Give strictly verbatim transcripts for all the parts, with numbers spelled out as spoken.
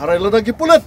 Hynrei lada ki pulit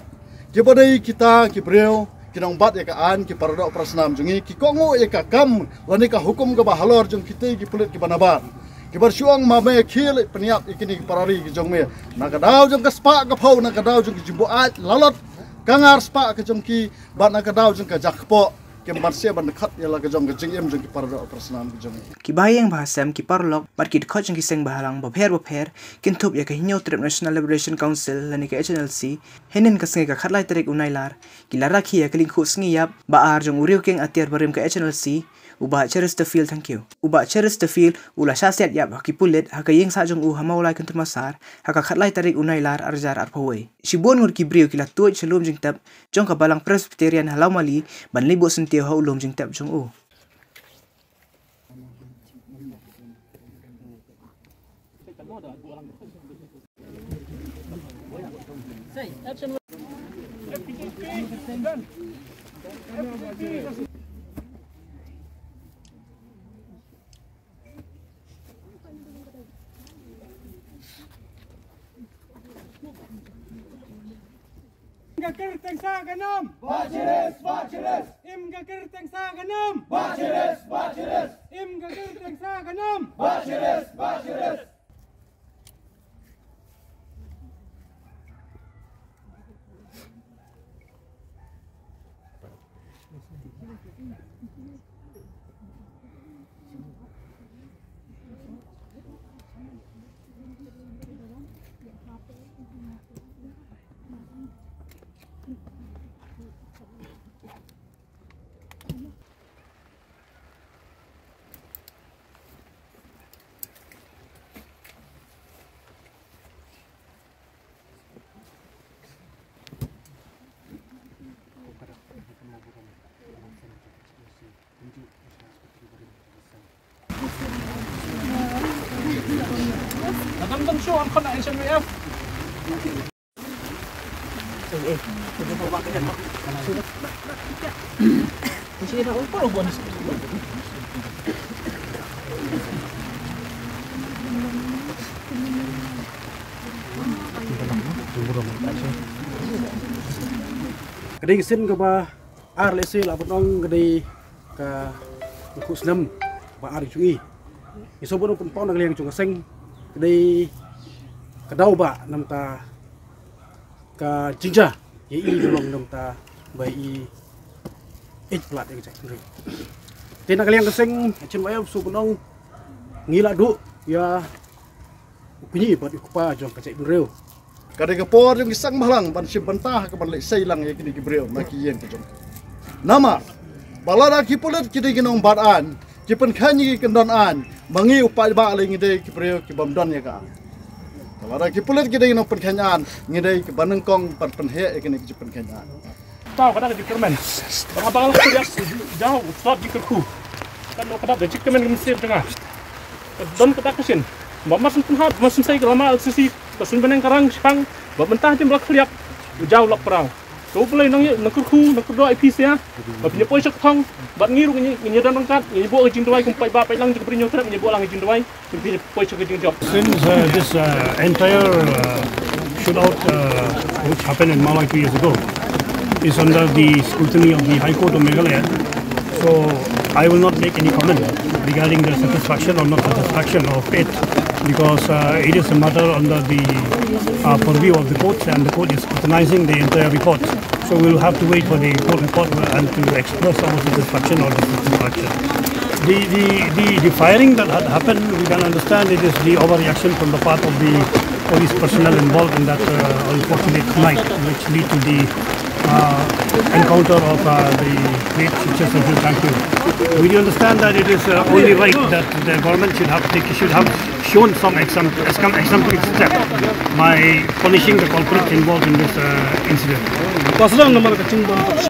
kiba dei kita ki briew ki nongbat ïa ka aiñ, ki paradoh parasnam jong ngi, ki kohnguh ïa ka kam lane ka hukum kaba halor jong kita ki pulit kiba nabar, kiba shu ong ma me khie leit pynïap ïa kine ki parari ki jong me, na ka daw jong ka spah ka phew, na ka daw jong ki jingbuaid lalot ka ngar spah ka jong ki, bad na ka daw jong ka jakpoh, kim pat sngewbha ban khot ïa la ka jong ka jingim jong ki paradoh parasnam ki jong ngi. Ki bahaïing bahasem, ki paralok bad ki dkhot jong ki seng bhalang bapher bapher kin thup ïa ka Hynñiewtrep National Liberation Council lane ka H N L C. Hynnin ka sngi ka khatlai tarik u Nailar, ki la rakhe ïa ka lyngkhuh sngi ïap ba ar jong u riewkieng atiar barim ka H N L C, u Bah Chesterfield Thangkhiew. U Bah Chesterfield u la shah siat ïap ha ki pulit ha ka ïing sah jong u ha Mawlai Kyntur Massar ha ka khatlai tarik u Nailar arhajar arphew wei. Shibun ngut ki briew ki la tuid sha lum jingtep jong ka Balang Presbyterian ha Lawmali ban leit buh syntiew ha u lum jingtep jong u. Im ka kyrteng sah ka nam. Bachiris, bachiris. Im ka kyrteng sah ka nam. Bachiris, bachiris. Im ka kyrteng sah ka nam. Bachiris, bachiris. Ka dei ka sien kaba ar lehse lah ban ong ka dei ka lyngkhuh snem ba ar jong ngi. Ngi sngewbha ban pynpaw na ka liang jong ka seng ka dei ka daw ba namar ka jingjia ïa i ka long namar ba i ïeit palat ïa ka jaitbynriew. Te na ka liang ka seng, H N Y F sngewbha ban ong ngi la duh ïa u kñi bad u kpa jong ka jaitbynriew. Ka dei ka por jong ki seng bhalang ban shim bynta ha kaban leit sei lang ïa kine ki briew na ki ïing ki jong ki. Namar ba lada ki pulit ki dei ki nongbat aiñ, ki pynkheiñ ïa ki kyndon aiñ, ma ngi u paidbah lei ngi dei ki briew ki bym don ïa ka aiñ. Ba lada ki pulit ki dei ki nongpynkheiñ aiñ, ngi dei kiba nyngkong ban pynheh ïa kine ki jingpynkheiñ aiñ. Tau ka dak ka jingkyrmen. Ba nga ba nga la khliak u jaw u slap jingkyrkhu. Kan u ka dak ka jingkyrmen ka mynsiem jong nga. Ka don ka dak ka shin. Ba mar syn pynhap, mar syn sei ka lama L C C, ka suiñ bneng ka rang shipang. Ba mynta jin ba la khliak u jaw lap prau. Ka U Blei nang nang kyrkhu, nang kyrdoh ïa phi sha. Ba phin ïa poi sha ka thong. Bad ngi ruh ngi ngi don ryngkat, ngi buh ka jingduwai kum paidbah, paidlang jong ka Bri Hynñiewtrep, ngi buh lang ka jingduwai. Since uh, this uh, entire uh, shootout, uh, which happened in Mawlai two years ago, is under the scrutiny of the High Court of Meghalaya, so I will not make any comment regarding the satisfaction or not satisfaction of it, because uh, it is a matter under the uh, purview of the court, and the court is scrutinizing the entire report. So we'll have to wait for the court report and to express our satisfaction or dissatisfaction. The, the, the, the firing that had happened, we can understand it is the overreaction from the part of the police personnel involved in that uh, unfortunate night, which led to the uh, encounter of uh, the late Chesterfield Thangkhiew. We do understand that it is uh, only right that the government should have take, should have shown some exam, exam, exemplary step by punishing the culprits involved in this uh, incident.